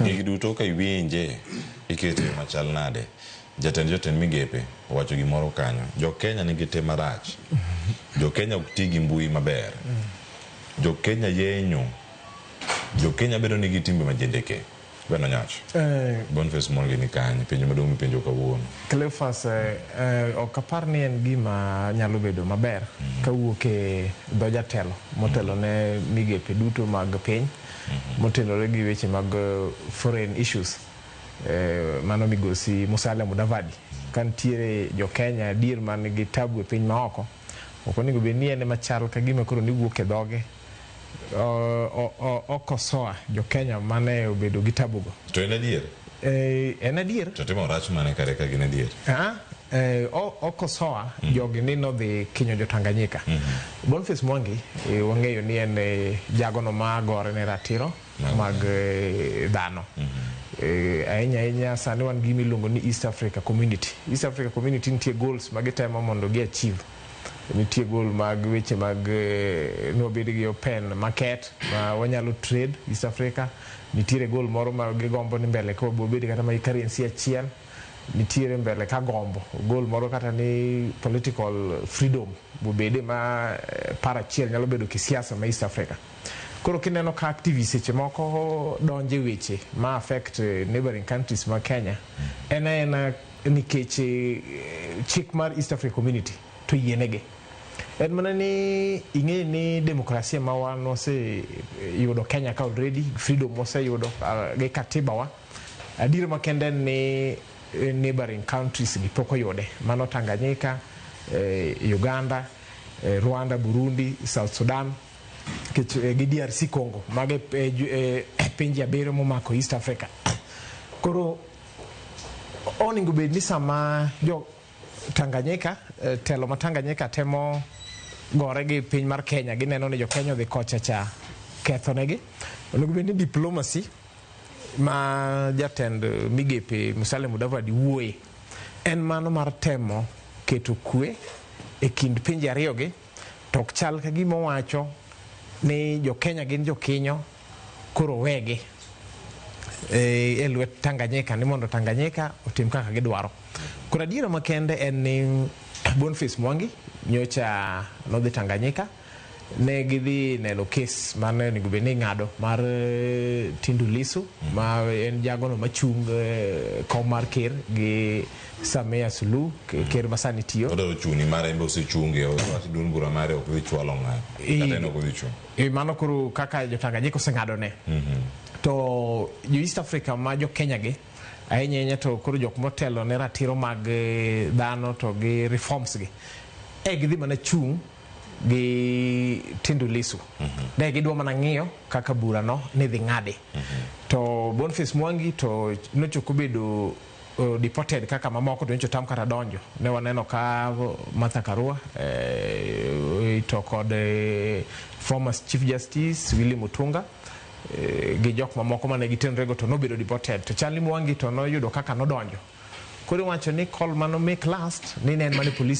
Gigi duto ka iwinje ikete yo machal nade? Jatend jotend migepe owacho gimoro kanyo. Jo Kenya nigi tim marach. Jo Kenya ok ti gi mbui maber. Jo Kenya yenyo. Jo Kenya bedo nigi timbe majendeke. Ben Onyach. Boniface Mwangi ni kanye? Penjo maduong' mipenjo kawuono. Cleophas, ok apar ni en gima nyalo bedo maber kawuok e dho jatelo motelo ne migepe duto mag piny motenore gi weche mag foreign issues, mano migosi Musalia Mudavadi. Ka nitiere jo Kenya adier man gi tabu e piny maoko, ok onego bed ni en ema chal ka gima koro niwuok e dhoge okosoa jo Kenya mane obedo gi tabu go. To en adier? En adier. To timo rach mane kare ka gin adier? Okosoa jogi ni nodhi kinyo jo Tanganyika. Boniface Mwangi, wang'eyo ni en jagono ma gore ne ratiro mag dhano. Ahinya ahinya sani wan gi gima iluongo ni East Africa Community. East Africa Community nitie goals ma gitemo mondo gi achieve. Nitie goal mag weche mag ni wabed gi open market ma wanyalo trade East Africa. Nitiere goal moro ma gigombo ni mbele ka wabed kata ma currency achiel. Nitiere mbele ka gombo goal moro kata ni political freedom bobede ma par achiel nyalo bedo kisiasa ma East Africa. Koro kineno ka activists seche moko donje weche ma affect neighboring countries ma Kenya, en aena nikech chik mar East Africa Community to yienegi. En mana ni ing'e ni demokrasia ma wan waseyudo Kenya ka already, freedom waseyudo gi katiba wa. Adier makende en ni neighboring countries gi pok oyude. Mano Tanganyika, Uganda, Rwanda, Burundi, South Sudan, gi DRC Congo. Mago e pinje abiriyo momako East Africa. Koro onego bed ni sama jo Tanganyika, telo ma Tanganyika temo gore gi piny mar Kenya, gineno ni jo Kenya odhi kocha cha ketho negi. Onego bed ni diplomacy ma jatend migepe Musalia Mudavadi wuoye en mano mar temo keto kwe e kind pinje ariyogi, to ok chal ka gima owacho ni jo Kenya gin jokinyo koro wegi e lwet Tanganyika ni mondo Tanganyika otim kaka gidwaro. Koro adiera makende en ni Boniface Mwangi nyocha nodhi Tanganyika, ne gidhi neno kes mane onego bed ni ing'ado mar Tundu Lissu, ma en jagono machung' kom mar ker gi Samia Suluhu, ker ma sani tiyo. Odwaro chuni mare en be osechunge, owacho duond bura mare ok dhi chwalo ng'ato. Kata en ok odhi chung'. Mano koro kaka jo Tanganyika oseng'ado ne. To jo East Africa ma jo Kenya gi ahinya ahinya to koro jok motelo ne ratiro mag dhano to gi reforms gi gidhi mana chung' gi Tundu Lissu. Ne gidwa mana ng'iyo kaka bura no ne dhi ng'adi. To Boniface Mwangi to nochoko bedo deported kaka mamoko, to nyocha otam kata donjo. Ne waneno ka Martha Karua to kod former Chief Justice Willy Mutunga gi jok mamoko mane gitenre go to nobedo deported. To chal ni Mwangi to noyudo kaka nodonjo. Koro iwacho ni call mano make last ni ne en mana police.